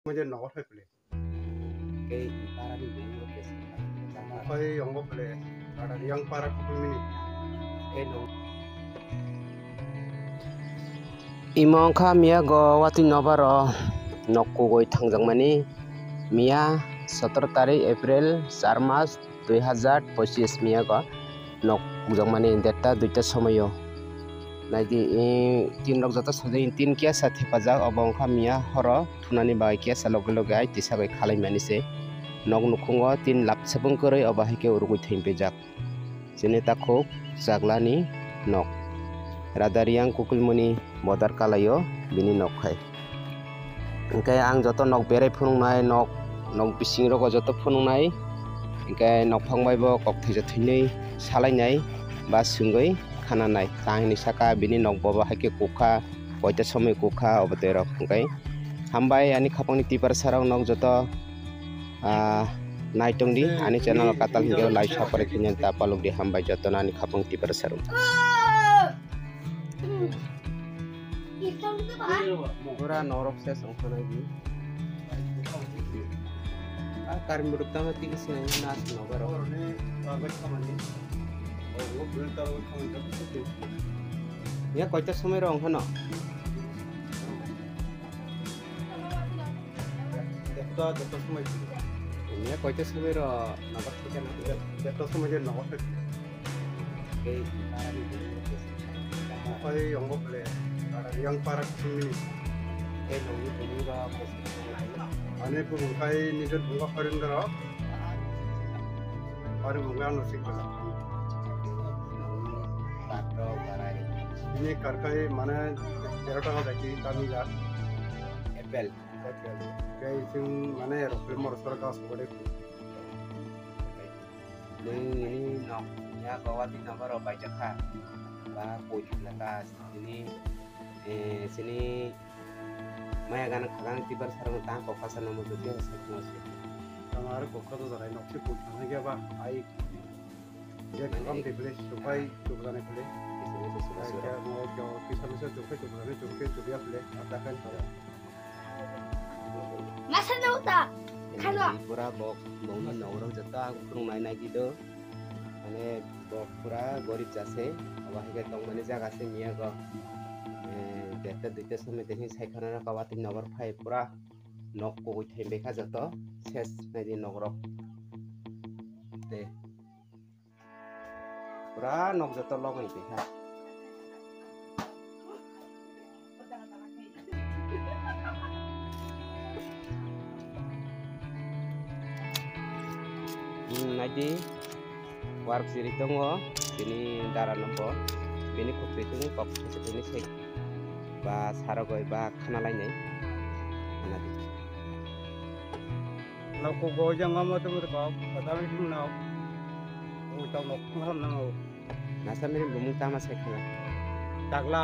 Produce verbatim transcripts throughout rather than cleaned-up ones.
Mujhe nogo thai phle. Kei para ni bini o kesa. Okhai yongo phle. Para yang para kukulmini. Kei no. Imo wngkha miya go watwi nobaro nok kugui thangjakmani miya sotoro tarik April char mas dui hazar pochis miya go nok kugjakmani derta duita somoyo. Naidi, eh, tin rok joto sajagwi tin kiya sa thepajak, obo wngkha miya horo thunani bagwi kiya sa loge loge ai tisa bai khalai mani se. Nok nukhungo tin lap sebung kwrwi obo hai khe urugwi thwng pijak. Chini takhuk chaglani nok. Radar yang kukulmuni bodar kalaio bini nok hai. Hingke ang joto nok berai phunuknai, nok, nok bising rogo joto phunuknai. Hingke nok phang bai bo kok thwisa thwinwi salainai ba swngwi khananai. Tang hini saka bini nok bobo hai khe kukha, koita somoi kukha obo twi rok. Hingke hambai ani khapangni tiprasa rok nok joto, ah, naitongdi ani channel o katal hingke like subscribe khainani ta palukdi, hambai jotono ani khapang tiprasa rok. Pura norok se songkha nai di. A karim buduk tamo tigi sinai nas nogo rok. Ya koita somoi rok wngkha no? Dekto, dekto somoi. Ya koita somoi rok nogo thikhe no? Dekto somoi je nogo thik. Tei para ni bini o kesa. Okhai yongo phle, para yang para kusumini. Tei nokni bini o kesa lai. Ani bumung khai nijor bumung Horendra. Ari bumung ano sik bela. Patro para ni. Ini karkai mana tero taka jaki kami ya. Apple. Apple. Kai sing mana ya rokle mor sor gas kode. Nini nok ya gawati nabaro baijak kha. Ba koi thangla kas. Ini, eh, sini maya gana khagan tibar sarang tang kok kasa namo jogya sa khna se. Tamar kok kasa jarai nok se koi thangla ba ai. Dia kagam de bele supai chubjane bele. Kisa misa subai sura. Dia mo jo kisa misa supai chubjane chubke chubya bele. Atakan. Masa jauh ta? Khalo. Pura bok nokni nogorok joto ang phunuknai nai di do. Mane bok pura gorib jase. Abo hai khe tongmani jaga se miya go. Eh, dekta duita somoi de hin sai khana rok watwi nogor phai pura nok kogoi thai bekha joto. Ses nai di nogorok. Te. Pura nok joto logoi twi kha. Hmm, naidi, wark siri tongo, bini dara nopo, bini khuk twi tongo, kok twi tongo, sei ba sarogoi ba khana lainai, khana di. Nok kok bo jang ma tum ko, kata mi tum nok. O tau nok tum ham nang o. Nasa miri bumung tama sai khana. Dagla.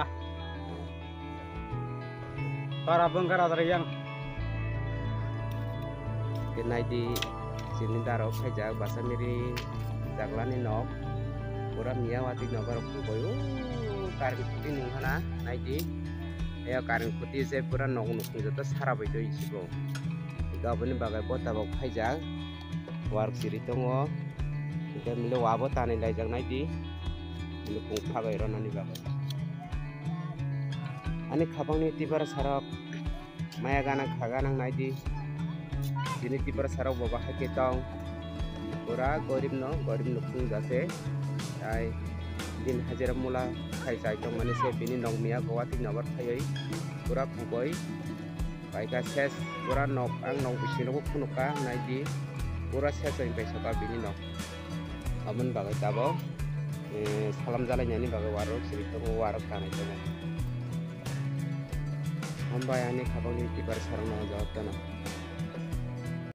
Para bung kara dara yang. Kenai di sini daro khaijak basa miri daglani nok. Pura miya wati nok aro kuboi o karin kuti nung hana nai di. Eya karin kuti se pura nok nukung joto sara bai doi sibo. Gaboni bagai bo tabok khaijak. Wark siri tongo. Hingke mile wabo tanwi laijak nai di. Mile kung phagai rwnani bagwi. Ani khapangni tiprasa rok maya gana kha gana nai di. Chini tiprasa rok bo bahai khe tong. Pura gorib no, gorib no phung jase. Tai din hajira mula khai chai tong mani se bini nok miya gowati nobar phaiwi pura kuboi. Paikha ses pura nok, ang nok bisingo phunukha, nai di, pura ses bai paisokha bini nok. Aboni bagwi tabok, eh, salam jalainani bagwi warok siri tongo, warok tanai tongo. Hambai ani khapangni tiprasa rokno jawab tano.